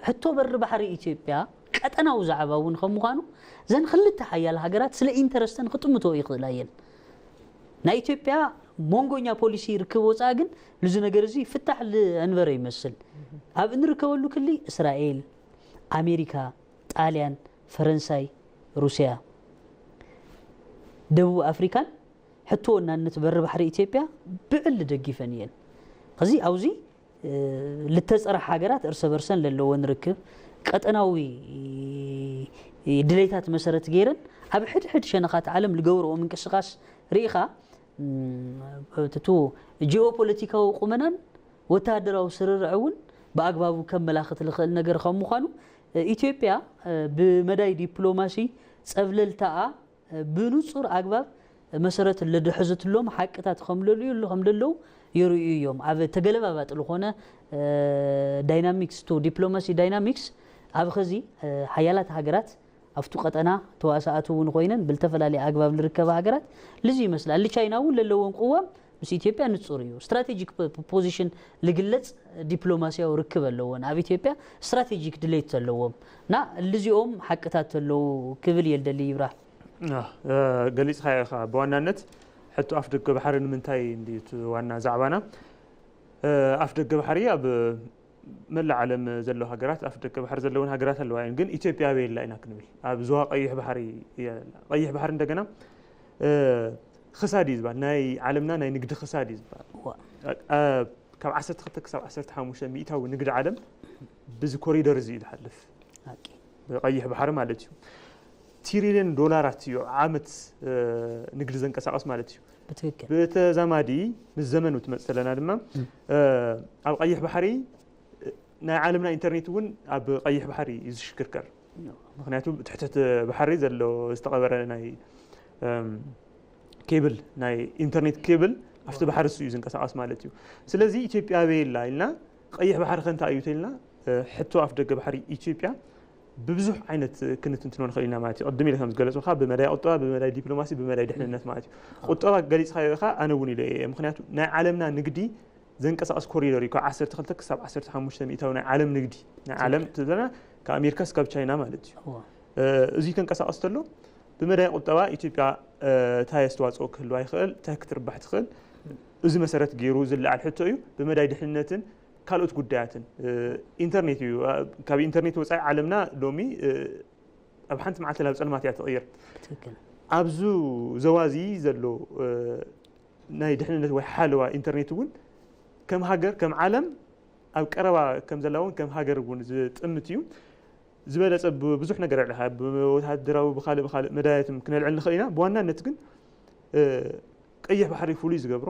ሕቶ በሪ ባሕሪ ኢትዮጵያ ቀጠናዊ ዛዕባ እውን ከም ምዃኑ እዘን ክልተ ሓያል ሃገራት ስለ ኢንተረስተን ክጥምቶ ይኽእላ እየን። ናይ ኢትዮጵያ መንጎኛ ፖሊሲ ርክብ ወፃኢ ግን ልዚ ነገር እዚ ፍታሕ ልእንበረ ይመስል። ኣብ እንርከበሉ ክሊ እስራኤል፣ ኣሜሪካ፣ ጣልያን፣ ፈረንሳይ፣ ሩስያ፣ ደቡብ ኣፍሪካን ሕቶ ወናነት በሪ ባሕሪ ኢትዮጵያ ብዕሊ ደጊፈን እየን። ከዚ ኣብዚ ልተፀራሕ ሃገራት እርሰ በርሰን ለለወን ርክብ ቀጠናዊ ድሌታት መሰረት ገይረን ኣብ ሕድሕድ ሸነኻት ዓለም ልገብርኦ ምንቅስቃስ ርኢኻ እቱ ጂኦፖለቲካዊ ቁመናን ወታደራዊ ስርርዕ እውን ብኣግባቡ ከመላኽት ልኽእል ነገር ከም ምዃኑ ኢትዮጵያ ብመዳይ ዲፕሎማሲ ጸብለልታኣ ብንጹር ኣግባብ መሰረት ለድሕዝትሎም ሓቅታት ከም ለልዩ ከም ለለዉ የርእዩ እዮም። ኣብ ተገለባባጥ ዝኾነ ዳይናሚክስ ቱ ዲፕሎማሲ ዳይናሚክስ ኣብ ኸዚ ሓያላት ሃገራት ኣብቱ ቀጠና ተዋሳኣቲ እውን ኮይነን ብልተፈላለየ ኣግባብ ልርከባ ሃገራት ልዚ ይመስላ። ልቻይና እውን ለለዎም ቅዋም ምስ ኢትዮጵያ ንጹር እዩ። ስትራቴጂክ ፖዚሽን ልግለጽ ዲፕሎማሲያዊ ርክብ ኣለዎን ኣብ ኢትዮጵያ ስትራቴጂክ ድሌት ኣለዎም እና ልዚኦም ሓቅታት ኣለዉ ክብል እየ ልደሊ ይብራህ። ገሊጽካዮ ኢኻ። ብዋናነት ሕቶ ኣፍ ደገ ባሕሪ ንምንታይ እንድዩ እቲ ዋና ዛዕባና? ኣፍ ደገ ባሕሪ ኣብ መላእ ዓለም ዘለዋ ሃገራት ኣፍ ደገ ባሕሪ ዘለወን ሃገራት ኣለዋ እየን። ግን ኢትዮጵያ ኣበይ ኣላ ኢና ክንብል ኣብ ዞባ ቀይሕ ባሕሪ እያ ዘላ። ቀይሕ ባሕሪ እንደገና ክሳድ እዩ ዝበሃል ናይ ዓለምና ናይ ንግዲ ክሳድ እዩ ዝበሃል። ካብ ዓሰርተ ክልተ ክሳብ ዓሰርተ ሓሙሽተ ሚእታዊ ንግዲ ዓለም ብዚ ኮሪደር እዚ እዩ ዝሓልፍ። ብቀይሕ ባሕሪ ማለት እዩ። ትሪልየን ዶላራት እዩ ዓመት ንግዲ ዘንቀሳቀስ ማለት እዩ። ብትክክል ብተዛማዲ ምስ ዘመኑ ትመፅ ተለና ድማ ኣብ ቀይሕ ባሕሪ ናይ ዓለምና ኢንተርኔት እውን ኣብ ቀይሕ ባሕሪ እዩ ዝሽክርከር። ምክንያቱ ትሕትሕቲ ባሕሪ ዘሎ ዝተቐበረ ናይ ኬብል ናይ ኢንተርኔት ኬብል ኣብቲ ባሕሪ እሱ እዩ ዝንቀሳቀስ ማለት እዩ። ስለዚ ኢትዮጵያ ኣበይ ኣላ ኢልና ቀይሕ ባሕሪ ከ እንታይ እዩ ተልና ሕቶ ኣፍ ደገ ባሕሪ ኢትዮጵያ ብብዙሕ ዓይነት ክንትንትኖ ንኽእል ኢና ማለት እዩ። ቅድም ኢለ ከም ዝገለፅካ ብመዳይ ቁጠባ፣ ብመዳይ ዲፕሎማሲ፣ ብመዳይ ድሕንነት ማለት እዩ። ቁጠባ ገሊፅካዮ ኢኻ፣ ኣነ እውን ኢለ እየ። ምክንያቱ ናይ ዓለምና ንግዲ ዘንቀሳቐስ ኮሪደር እዩ። ካብ ዓሰርተ ክልተ ክሳብ ዓሰርተ ሓሙሽተ ሚእታዊ ናይ ዓለም ንግዲ ናይ ዓለም ትብለና ካብ ኣሜሪካ እስካብ ቻይና ማለት እዩ። እዚ ተንቀሳቐስ ተሎ ብመዳይ ቁጠባ ኢትዮጵያ እንታይ ኣስተዋፅኦ ክህልዋ ይኽእል፣ እንታይ ክትርባሕ ትኽእል፣ እዚ መሰረት ገይሩ ዝለዓል ሕቶ እዩ። ብመዳይ ድሕንነትን ካልኦት ጉዳያትን ኢንተርኔት እዩ። ካብ ኢንተርኔት ወፃኢ ዓለምና ሎሚ ኣብ ሓንቲ መዓልቲ ናብ ፀልማት እያ ትቕይር። ትክክል ኣብዚ ዘዋዚ ዘሎ ናይ ድሕንነት ወይ ሓለዋ ኢንተርኔት እውን ከም ሃገር ከም ዓለም ኣብ ቀረባ ከም ዘላ እውን ከም ሃገር እውን ዝጥምት እዩ። ዝበለፀ ብብዙሕ ነገር ኣልዒልካ ብወታደራዊ ብካልእ ብካልእ መዳያትም ክነልዕል ንኽእል ኢና። ብዋናነት ግን ቀይሕ ባሕሪ ፍሉይ ዝገብሮ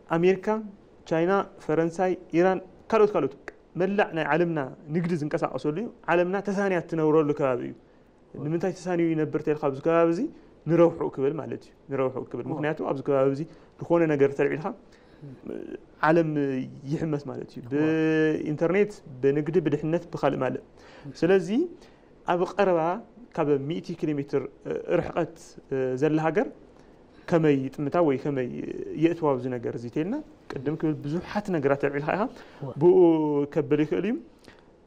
ኣሜሪካ፣ ቻይና፣ ፈረንሳይ፣ ኢራን ካልኦት ካልኦት መላእ ናይ ዓለምና ንግዲ ዝንቀሳቀሰሉ እዩ። ዓለምና ተሳንያ ትነብረሉ ከባቢ እዩ። ንምንታይ ተሳንዩ ይነብር ተልካ ኣብዚ ከባቢ እዚ ንረብሑ ክብል ማለት እዩ። ንረብሑ ክብል ምክንያቱ ኣብዚ ከባቢ እዚ ዝኾነ ነገር ተልዒልካ ዓለም ይሕመስ ማለት እዩ። ብኢንተርኔት፣ ብንግዲ፣ ብድሕነት፣ ብካልእ ማልእ። ስለዚ ኣብ ቀረባ ካብ ሚእቲ ኪሎ ሜትር ርሕቀት ዘላ ሃገር ከመይ ይጥምታ ወይ ከመይ የእትዋ ኣብዚ ነገር እዚ ተልና ቅድም ክብል ብዙሓት ነገራት ተልዒልካ ኢኻ። ብኡ ከብል ይኽእል እዩ።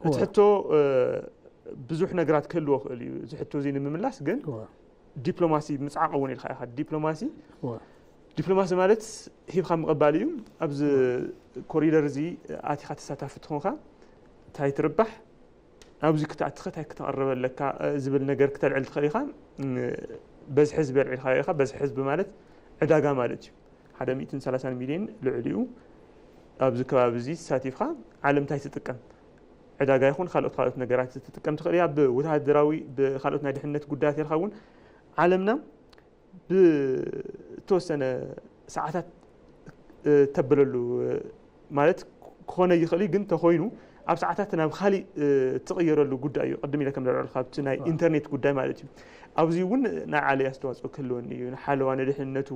እቲ ሕቶ ብዙሕ ነገራት ክህልዎ ክእል እዩ። እዚ ሕቶ እዚ ንምምላስ ግን ዲፕሎማሲ ምፅዓቕ እውን ኢልካ ኢኻ። ዲፕሎማሲ ዲፕሎማሲ ማለት ሂብካ ምቕባል እዩ። ኣብዚ ኮሪደር እዚ ኣቲኻ ተሳታፊ ትኾንካ እንታይ ትርባሕ፣ ኣብዚ ክትኣትኸ እንታይ ክተቕርብ ኣለካ ዝብል ነገር ክተልዕል ትኽእል ኢኻ። በዝሒ ህዝቢ ኣልዒልካዮ ኢኻ። በዝሒ ህዝቢ ማለት ዕዳጋ ማለት እዩ። ሓደ ሚእትን ሰላሳን ሚልዮን ልዕሊኡ ኣብዚ ከባቢ እዚ ተሳቲፍካ ዓለም እንታይ ትጥቀም ዕዳጋ ይኹን ካልኦት ካልኦት ነገራት ትጥቀም ትኽእል እያ። ብወታደራዊ ብካልኦት ናይ ድሕነት ጉዳያት ኢልካ እውን ዓለምና ብተወሰነ ሰዓታት ተብለሉ ማለት ክኾነ ይኽእል እዩ፣ ግን ተኾይኑ ኣብ ሰዓታት ናብ ካሊእ ትቕየረሉ ጉዳይ እዩ። ቅድም ኢለ ከም ዘልዐልካ ኣብቲ ናይ ኢንተርኔት ጉዳይ ማለት እዩ። ኣብዚ እውን ናይ ዓለይ ኣስተዋፅኦ ክህልወኒ እዩ፣ ንሓለዋ ንድሕንነቱ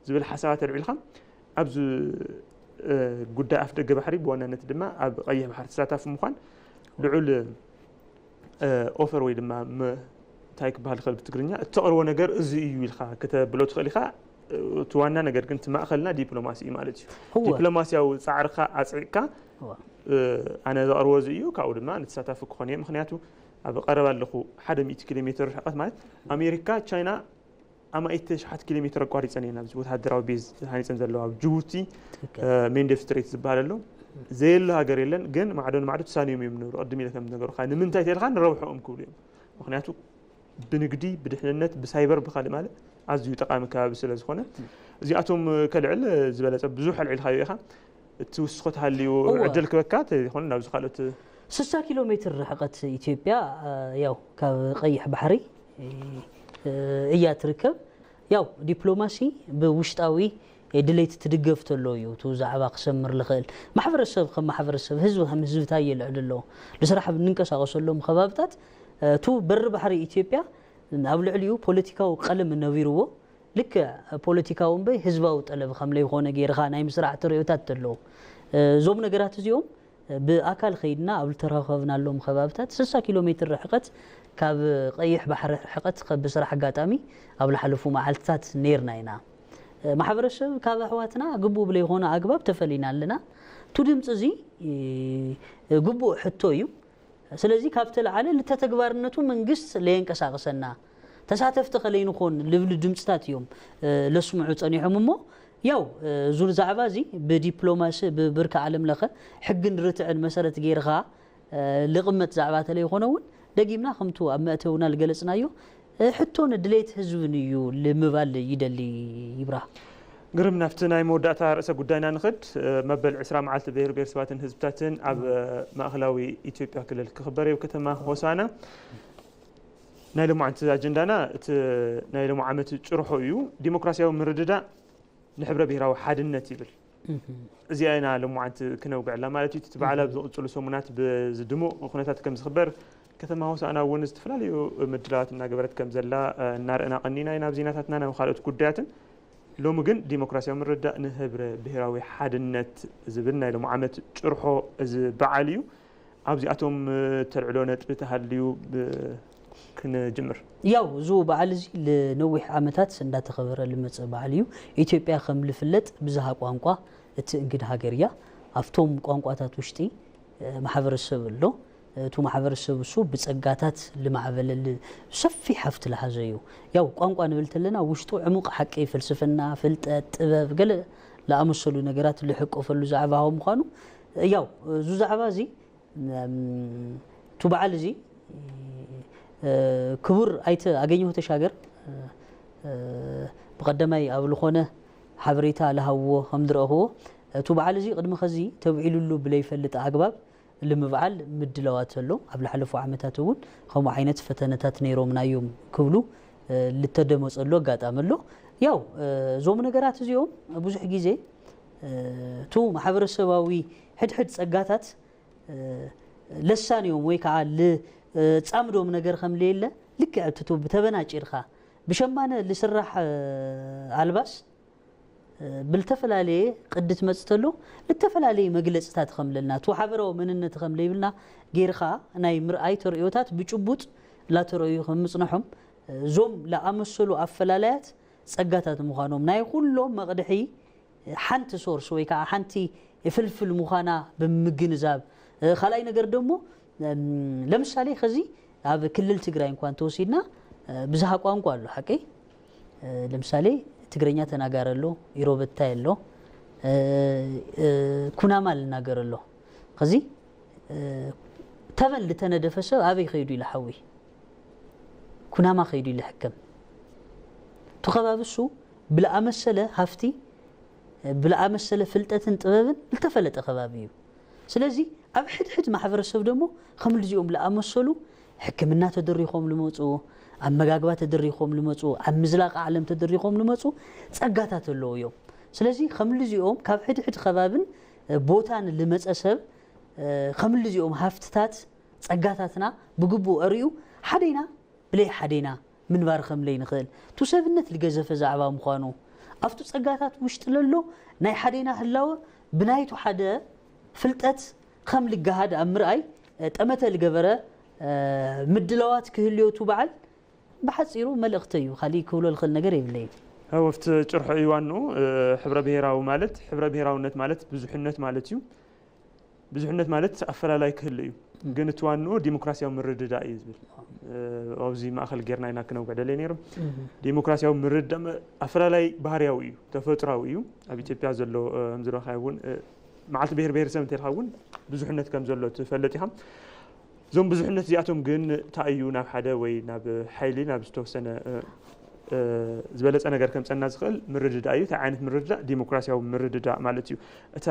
ዝብል ሓሳባት ኣልዒልካ ኣብዚ ጉዳይ ኣፍ ደገ ባሕሪ ብዋናነት ድማ ኣብ ቀይሕ ባሕሪ ተሳታፊ ምዃን ልዑል ኦፈር ወይ ድማ እንታይ ክበሃል ይኽእል ብትግርኛ እተቕርቦ ነገር እዚ እዩ ኢልካ ክተብሎ ትኽእል ኢኻ። እቲ ዋና ነገር ግን እቲ ማእኸልና ዲፕሎማሲ እዩ ማለት እዩ። ዲፕሎማሲያዊ ፃዕርካ ኣፅዒቕካ ኣነ ዘቕርቦ እዚ እዩ፣ ካብኡ ድማ ንተሳታፊ ክኾን እየ። ምክንያቱ ኣብ ቀረባ ኣለኹ ሓደ ሚእቲ ኪሎ ሜትር ርሕቀት ማለት ኣሜሪካ ቻይና ኣማኢት ሸሓት ኪሎ ሜትር ኣቋሪፀን እየን ኣብዚ ወታደራዊ ቤዝ ሃኒፀን ዘለዋ ኣብ ጅቡቲ ሜንደፍ ስትሬት ዝበሃል ኣሎ። ዘየሎ ሃገር የለን፣ ግን ማዕዶ ንማዕዶ ተሳንዮም እዮም ንብሩ። ቅድም ኢለ ከም ነገሩካ ንምንታይ ተልካ ንረብሐኦም ክብሉ እዮም። ምክንያቱ ብንግዲ ብድሕንነት ብሳይበር ብካልእ ማለት ኣዝዩ ጠቃሚ ከባቢ ስለ ዝኾነ እዚኣቶም ከልዕል ዝበለፀ ብዙሕ ኣልዒልካዮ ኢኻ። እቲ ውስኮ ተሃልዩ ዕድል ክበካ ተይኮነ ናብዚ ካልኦት ስሳ ኪሎ ሜትር ርሕቀት ኢትዮጵያ ያው ካብ ቀይሕ ባሕሪ እያ ትርከብ። ያው ዲፕሎማሲ ብውሽጣዊ ድሌት ትድገፍ ተሎ እዩ እቲ ዛዕባ ክሰምር ልኽእል። ማሕበረሰብ ከም ማሕበረሰብ፣ ህዝቢ ከም ህዝቢ ታይ የልዕል ኣሎ። ንስራሕ ብንንቀሳቀሰሎም ከባብታት እቱ በሪ ባሕሪ ኢትዮጵያ ኣብ ልዕሊኡ ፖለቲካዊ ቀለም ነቢርዎ ልክዕ ፖለቲካዊ እምበይ ህዝባዊ ጠለብ ከም ለይኾነ ጌርኻ ናይ ምስራሕ ተርእዮታት ተሎ። እዞም ነገራት እዚኦም ብኣካል ከይድና ኣብ ልተረኸብናሎም ከባብታት ስሳ ኪሎ ሜትር ርሕቀት ካብ ቀይሕ ባሕሪ ርሕቀት ብስራሕ ኣጋጣሚ ኣብ ልሓለፉ መዓልትታት ነይርና ኢና። ማሕበረሰብ ካብ ኣሕዋትና ግቡእ ብለይኾነ ኣግባብ ተፈሊና ኣለና። እቱ ድምፂ እዚ ግቡእ ሕቶ እዩ። ስለዚ ካብ ተለዓለ ልተተግባርነቱ መንግስት ለየንቀሳቅሰና ተሳተፍቲ ከለይንኾን ልብሊ ድምፅታት እዮም ለስምዑ ፀኒሖም እሞ ያው ዙር ዛዕባ እዚ ብዲፕሎማሲ ብብርኪ ዓለም ለኸ ሕግን ርትዕን መሰረት ገይርኻ ልቕመጥ ዛዕባ ተለይኾነ እውን ደጊምና ከምቱ ኣብ መእተውና ልገለፅናዮ ሕቶ ንድሌት ህዝብን እዩ ልምባል ይደሊ ይብራ። ግርም ናብቲ ናይ መወዳእታ ርእሰ ጉዳይና ንኽድ። መበል ዕስራ መዓልቲ ብሄር ብሄረሰባትን ህዝብታትን ኣብ ማእኸላዊ ኢትዮጵያ ክልል ክኽበር እዩ ከተማ ሆሳና። ናይ ሎማዓንቲ ኣጀንዳና እቲ ናይ ሎማ ዓመት ጭርሖ እዩ። ዲሞክራሲያዊ ምርድዳእ ንሕብረ ብሄራዊ ሓድነት ይብል። እዚኣ ኢና ሎማዓንቲ ክነውግዕላ ማለት እዩ። እቲ በዓል ኣብ ዝቕፅሉ ሰሙናት ብዝድሙቕ ኩነታት ከም ዝኽበር ከተማ ሆሳና እውን ዝተፈላለዩ ምድላዋት እናገበረት ከም ዘላ እናርአና ቀኒና ኢና ኣብ ዜናታትና ናብ ካልኦት ጉዳያትን። ሎሚ ግን ዲሞክራሲያዊ ምርዳእ ንህብረ ብሄራዊ ሓድነት ዝብል ናይ ሎሚ ዓመት ጭርሖ እዚ በዓል እዩ። ኣብዚኣቶም ተልዕሎ ነጥቢ ተሃልዩ ክንጅምር። ያው እዚ በዓል እዚ ልነዊሕ ዓመታት እንዳተኸበረ ልመፀ በዓል እዩ። ኢትዮጵያ ከም ልፍለጥ ብዝሃ ቋንቋ እትእንግድ ሃገር እያ። ኣብቶም ቋንቋታት ውሽጢ ማሕበረሰብ ኣሎ። እቱ ማሕበረሰብ እሱ ብፀጋታት ልማዕበለል ሰፊሕ ሃፍቲ ልሃዘ እዩ። ያው ቋንቋ ንብል ተለና ውሽጡ ዕሙቕ ሓቂ፣ ፍልስፍና፣ ፍልጠት፣ ጥበብ ገለ ለኣመሰሉ ነገራት ልሕቆፈሉ ዛዕባ ምዃኑ ያው እዙ ዛዕባ እዚ እቱ በዓል እዚ ክቡር ኣይተ ኣገኘሁ ተሻገር ብቐደማይ ኣብ ልኾነ ሓበሬታ ልሃብዎ ከም ዝረእኽዎ እቱ በዓል እዚ ቅድሚ ኸዚ ተብዒሉሉ ብለይፈልጥ ኣግባብ ልምብዓል ምድለዋት ኣሎ። ኣብ ልሓለፉ ዓመታት እውን ከምኡ ዓይነት ፈተነታት ነይሮምና እዮም ክብሉ ልተደመፀሉ ኣጋጣሚ ኣሎ። ያው እዞም ነገራት እዚኦም ብዙሕ ግዜ እቱ ማሕበረሰባዊ ሕድሕድ ፀጋታት ለሳንዮም ወይ ከዓ ልፃምዶም ነገር ከም ለየለ ልክዕ እቱ ብተበናጭርካ ብሸማነ ልስራሕ ኣልባስ ብልተፈላለየ ቅዲ ትመፅእ ተሎ ልተፈላለየ መግለፅታት ከም ለልና እቲ ሓበራዊ መንነት ከም ለይብልና ጌርካ ናይ ምርኣይ ተርእዮታት ብጭቡጥ ላተረእዩ ከም ምፅንሖም እዞም ለኣመሰሉ ኣፈላለያት ፀጋታት ምዃኖም ናይ ኩሎም መቕድሒ ሓንቲ ሶርስ ወይ ከዓ ሓንቲ ፍልፍል ምዃና ብምግንዛብ ካልኣይ ነገር ደሞ ለምሳሌ ከዚ ኣብ ክልል ትግራይ እንኳን ተወሲድና ብዝሃ ቋንቋ ኣሎ ሓቀይ ለምሳሌ ትግርኛ ተናጋሪ ኣሎ ኢሮበታይ ኣሎ ኩናማ ልናገር ኣሎ ከዚ ተበል ልተነደፈ ሰብ ኣበይ ከይዱ ኢለ ሓዊ ኩናማ ከይዱ ኢለ ሕከም እቲ ከባቢ እሱ ብልኣመሰለ ሃፍቲ ብልኣመሰለ ፍልጠትን ጥበብን ልተፈለጠ ከባቢ እዩ ስለዚ ኣብ ሕድሕድ ማሕበረሰብ ደሞ ከም ልዚኦም ልኣመሰሉ ሕክምና ተደሪኾም ልመፁ ኣብ መጋግባ ተደሪኾም ልመፁ ኣብ ምዝላቕ ዓለም ተደሪኾም ልመፁ ፀጋታት ኣለዉ እዮም ስለዚ ከምልዚኦም ካብ ሕድሕድ ከባብን ቦታን ልመፀ ሰብ ከምልዚኦም ሃፍትታት ጸጋታትና ብግቡእ ኣርእዩ ሓደና ብለይ ሓደና ምንባር ከም ለይንኽእል፣ እቱ ሰብነት ልገዘፈ ዛዕባ ምዃኑ፣ ኣብቱ ጸጋታት ውሽጢ ለሎ ናይ ሓደና ህላወ ብናይቱ ሓደ ፍልጠት ከም ልገሃድ ኣብ ምርኣይ ጠመተ ልገበረ ምድላዋት ክህልዮቱ በዓል ብሓጺሩ መልእኽተይ እዩ። ካሊእ ክብሎ ልኽእል ነገር የብለይን። ኣብቲ ጭርሖ እዩ ዋንኡ። ሕብረ ብሄራዊ ማለት፣ ሕብረ ብሄራውነት ማለት ብዙሕነት ማለት እዩ። ብዙሕነት ማለት ኣፈላላይ ክህሉ እዩ፣ ግን እቲ ዋንኡ ዲሞክራሲያዊ ምርድዳእ እዩ ዝብል። ኣብዚ ማእኸል ጌርና ኢና ክነውግዕ ደልየ ነይሩ። ዲሞክራሲያዊ ምርድዳእ ኣፈላላይ ባህርያዊ እዩ፣ ተፈጥራዊ እዩ። ኣብ ኢትዮጵያ ዘሎ ከምዝረኸ እውን መዓልቲ ብሄር ብሄረሰብ እንተልካ እውን ብዙሕነት ከም ዘሎ ትፈልጥ ኢኻ። እዞም ብዙሕነት እዚኣቶም ግን እንታይ እዩ ናብ ሓደ ወይ ናብ ሓይሊ ናብ ዝተወሰነ ዝበለፀ ነገር ከምፀና ዝኽእል ምርድዳእ እዩ። እንታይ ዓይነት ምርድዳእ? ዲሞክራሲያዊ ምርድዳእ ማለት እዩ። እታ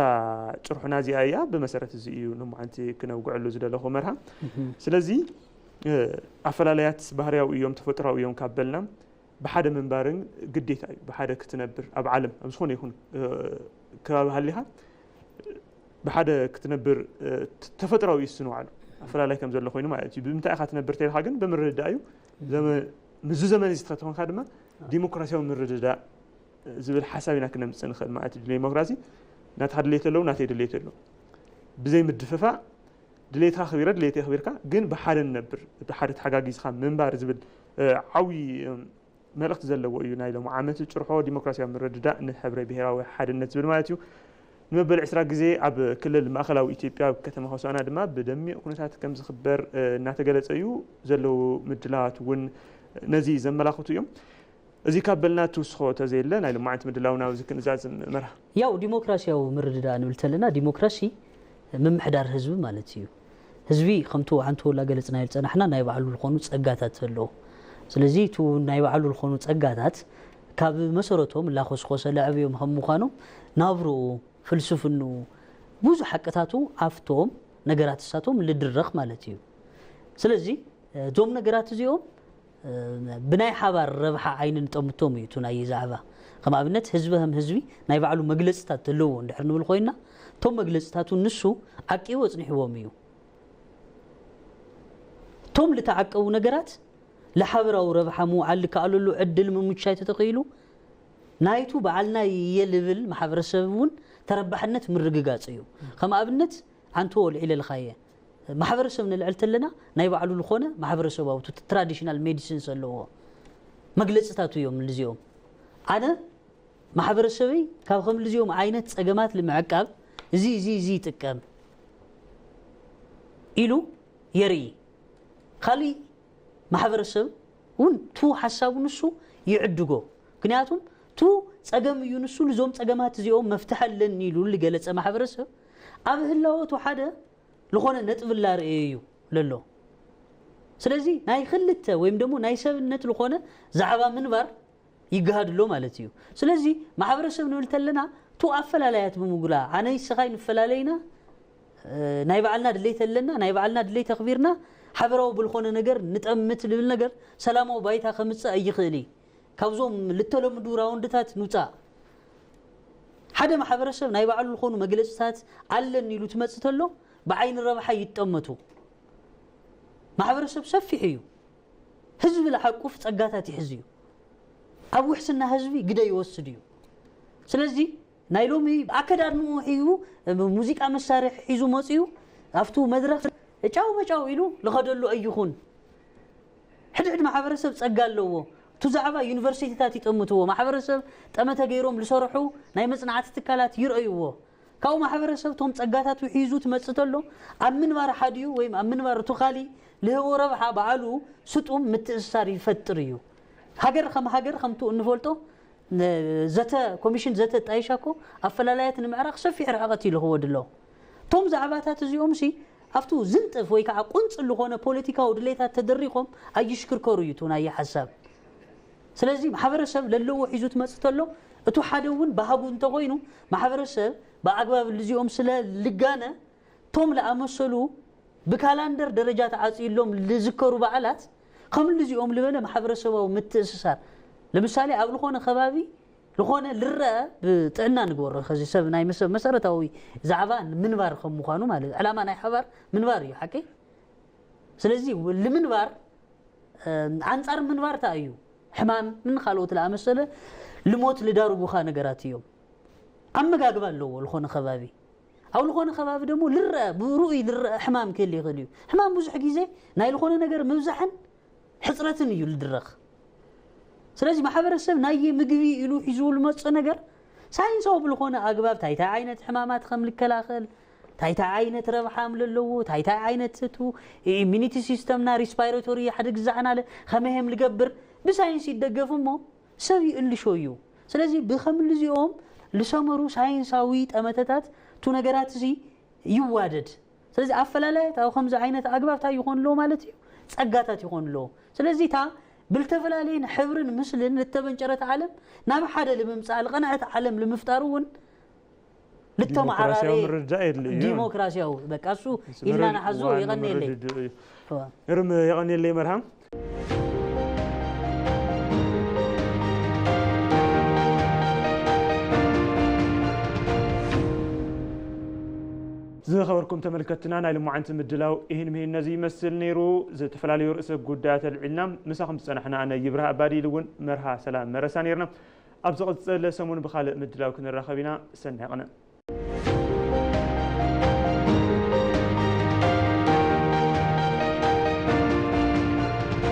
ጭርሑና እዚኣ እያ። ብመሰረት እዚ እዩ ንሞዓንቲ ክነውግዐሉ ዝደለኹ መርሃ። ስለዚ ኣፈላለያት ባህርያዊ እዮም፣ ተፈጥራዊ እዮም ካብ በልና ብሓደ ምንባርን ግዴታ እዩ። ብሓደ ክትነብር ኣብ ዓለም ኣብ ዝኾነ ይኹን ከባቢ ሃሊኻ ብሓደ ክትነብር ተፈጥራዊ እዩ ስንባዕሉ ኣፈላላይ ከም ዘሎ ኮይኑ ማለት እዩ። ብምንታይ ኢኻ ትነብር ተልካ ግን ብምርድዳእ እዩ። ምስዚ ዘመን እዚ ተኾንካ ድማ ዲሞክራሲያዊ ምርድዳእ ዝብል ሓሳብ ኢና ክነምፅእ ንኽእል ማለት እዩ። ዲሞክራሲ ናትካ ድሌት ኣለዉ፣ ናተይ ድሌት ኣለዉ። ብዘይ ምድፍፋእ ድሌትካ ኣኽቢረ ድሌተይ ኣኽቢርካ ግን ብሓደ ንነብር፣ ብሓደ ተሓጋጊዝካ ምንባር ዝብል ዓብዪ መልእኽቲ ዘለዎ እዩ ናይ ሎሚ ዓመት ጭርሖ ዲሞክራሲያዊ ምርድዳእ ንሕብረ ብሄራዊ ሓድነት ዝብል ማለት እዩ። ንመበል ዕስራ ግዜ ኣብ ክልል ማእኸላዊ ኢትዮጵያ ኣብ ከተማ ሆሳዕና ድማ ብደሚቕ ኩነታት ከም ዝኽበር እናተገለፀ እዩ። ዘለዉ ምድላዋት እውን ነዚ ዘመላኽቱ እዮም። እዚ ካብ በልና ትውስኾ ተዘየለ ናይ ሎማዓንቲ ምድላውና ኣብዚ ክንዛዝም መርሃ። ያው ዲሞክራሲያዊ ምርድዳእ ንብል ተለና ዲሞክራሲ ምምሕዳር ህዝቢ ማለት እዩ። ህዝቢ ከምቲ ዓንተው ላገለፅናዮ ዝፀናሕና ናይ ባዕሉ ዝኾኑ ፀጋታት ኣለዎ። ስለዚ እቱ ናይ ባዕሉ ዝኾኑ ፀጋታት ካብ መሰረቶም ላኾስኮሰ ለዕብዮም ከም ምዃኖም ናብርኡ፣ ፍልስፍንኡ፣ ብዙሕ ሓቅታቱ ኣብቶም ነገራት እሳቶም ልድረኽ ማለት እዩ። ስለዚ እዞም ነገራት እዚኦም ብናይ ሓባር ረብሓ ዓይኒ ንጠምቶም እዩ እቱ ናይ ዛዕባ። ከም ኣብነት ህዝቢ ከም ህዝቢ ናይ ባዕሉ መግለፅታት ዘለዎ እንድሕር ንብል ኮይና እቶም መግለፅታቱ ንሱ ዓቂቡ ኣፅኒሕዎም እዩ። እቶም ልተዓቀቡ ነገራት ለሓበራዊ ረብሓ ምውዓል ልከኣለሉ ዕድል ምምቻይ ተተኽኢሉ ናይቱ በዓልና የልብል ማሕበረሰብ እውን ተረባሕነት ምርግጋፅ እዩ። ከም ኣብነት ዓንቶ ልዒለ ልኻየ ማሕበረሰብ ንልዕል ተለና ናይ ባዕሉ ዝኾነ ማሕበረሰባዊ ትራዲሽናል ሜዲሲንስ ኣለዎ። መግለፅታቱ እዮም እዚኦም። ኣነ ማሕበረሰበይ ካብ ከምልዚኦም ዓይነት ፀገማት ልምዕቃብ እዚ እዚ እዚ ይጥቀም ኢሉ የርኢ። ካሊእ ማሕበረሰብ እውን ቱ ሓሳቡ ንሱ ይዕድጎ። ምክንያቱም ቱ ፀገም እዩ ንሱ ልዞም ፀገማት እዚኦም መፍትሐ ኣለኒ ኢሉ ልገለፀ ማሕበረሰብ ኣብ ህላወቱ ሓደ ልኾነ ነጥቢ ላርእየ እዩ ለሎ። ስለዚ ናይ ክልተ ወይም ደሞ ናይ ሰብነት ልኾነ ዛዕባ ምንባር ይገሃድሎ ማለት እዩ። ስለዚ ማሕበረሰብ ንብል ተለና ቱ ኣፈላላያት ብምጉላ ኣነይ ስኻይ ንፈላለይና ናይ ባዕልና ድሌት ኣለና፣ ናይ ባዕልና ድሌት ኣኽቢርና ሓበራዊ ብልኾነ ነገር ንጠምት ልብል ነገር ሰላማዊ ባይታ ከምፅእ ኣይኽእል እዩ። ካብዞም ልተለምዱ ራውንድታት ንውፃእ። ሓደ ማሕበረሰብ ናይ ባዕሉ ዝኾኑ መግለፅታት ኣለኒ ኢሉ ትመፅእ ተሎ ብዓይኒ ረብሓ ይጠመቱ። ማሕበረሰብ ሰፊሕ እዩ። ህዝቢ ለሓቁፍ ፀጋታት ይሕዝ እዩ። ኣብ ውሕስና ህዝቢ ግደ ይወስድ እዩ። ስለዚ ናይ ሎሚ ኣከዳድንኡ ሒዙ ሙዚቃ መሳርሒ ሒዙ መፅዩ ኣብቱ መድረኽ ጫው መጫው ኢሉ ልኸደሉ ኣይኹን። ሕድሕድ ማሕበረሰብ ፀጋ ኣለዎ። እቱ ዛዕባ ዩኒቨርሲቲታት ይጠምትዎ፣ ማሕበረሰብ ጠመተ ገይሮም ልሰርሑ ናይ መፅናዕቲ ትካላት ይርአይዎ። ካብኡ ማሕበረሰብ ቶም ፀጋታት ውሒዙ ትመፅእ ተሎ ኣብ ምንባር ሓዲኡ ወይም ኣብ ምንባር እቱ ካሊ ልህቦ ረብሓ በዓሉ ስጡም ምትእስሳር ይፈጥር እዩ። ሃገር ከም ሃገር ከምቱ እንፈልጦ ዘተ ኮሚሽን ዘተ ጣይሻ እኮ ኣፈላላያት ንምዕራቕ ሰፊሕ ርሕቐት እዩ ልኽወድ ኣሎ። እቶም ዛዕባታት እዚኦም ሲ ኣብቱ ዝንጥፍ ወይ ከዓ ቁንፅል ዝኾነ ፖለቲካዊ ድሌታት ተደሪኾም ኣይሽክርከሩ እዩ ቱ ናይ ሓሳብ። ስለዚ ማሕበረሰብ ለለዎ ሒዙ ትመፅእ ተሎ እቱ ሓደ እውን ባህጉ እንተኾይኑ ማሕበረሰብ ብኣግባብ ልዚኦም ስለ ልጋነ ቶም ለኣመሰሉ ብካላንደር ደረጃ ተዓፅዩሎም ልዝከሩ በዓላት ከም ልዚኦም ልበለ ማሕበረሰባዊ ምትእስሳር ለምሳሌ ኣብ ልኾነ ከባቢ ዝኾነ ልረአ ብጥዕና ንግበሮ። ከዚ ሰብ ናይ መሰ- መሰረታዊ ዛዕባ ምንባር ከም ምዃኑ ማለት እዩ። ዕላማ ናይ ሓባር ምንባር እዩ፣ ሓቂ። ስለዚ ንምንባር፣ እ፣ ኣንጻር ምንባር እንታይ እዩ? ሕማምን ካልኦት ዝኣመሰለ ልሞት ልዳርጉኻ ነገራት እዮም። ኣመጋግባ ኣለዎ ዝኾነ ከባቢ። ኣብ ዝኾነ ከባቢ ደሞ ልረአ፣ ብርኡይ ልረአ ሕማም ክህል ይኽእል እዩ። ሕማም ብዙሕ ግዜ ናይ ዝኾነ ነገር ምብዛሕን ሕጽረትን እዩ ልድረኽ። ስለዚ ማሕበረሰብ ናይ ምግቢ ኢሉ ሒዝዎ ልመጽእ ነገር ሳይንሳዊ ብልኾነ ኣግባብ ታይታይ ዓይነት ሕማማት ከም ልከላኸል፣ ታይታይ ዓይነት ረብሓ ከም ለለዎ፣ ታይታይ ዓይነት እቱ ኢሚኒቲ ሲስተምና ሪስፓይሬቶሪ ሓደ ግዛዕና ለ ከመይ ከም ልገብር ብሳይንስ ይደገፍ እሞ ሰብ ይእልሾ እዩ። ስለዚ ብከምልዚኦም ልሰመሩ ሳይንሳዊ ጠመተታት እቱ ነገራት እዚ ይዋደድ። ስለዚ ኣፈላለያት ኣብ ከምዚ ዓይነት ኣግባብ እንታይ ይኾን ኣለዎ ማለት እዩ? ጸጋታት ይኾን ኣለዎ። ስለዚ እታ ብልተፈላለየን ሕብርን ምስልን ልተበንጨረት ዓለም ናብ ሓደ ልምምጻእ ልቐንዐት ዓለም ልምፍጣር እውን ልተመዓራረየ ዲሞክራሲያዊ ምርድዳእ የድሊ እዩ። ዲሞክራሲያዊ በቃ እሱ ኢልና ንሓዞ። የቐንየለይ። እዋ። እርም የቐንየለይ መርሃም። ዝኸበርኩም ተመልከትና ናይ ልማዓንቲ ምድላው ይህን ምሂን ነዚ ይመስል ነይሩ። ዝተፈላለዩ ርእሰ ጉዳያት ኣልዒልና ምሳኹም ዝጸናሕና ኣነ ይብርሃ ኣባዲ ኢሉ እውን መርሃ ሰላም መረሳ ነይርና። ኣብ ዝቕጽል ሰሙን ብኻልእ ምድላው ክንራኸብ ኢና። ሰናይ ቕነ።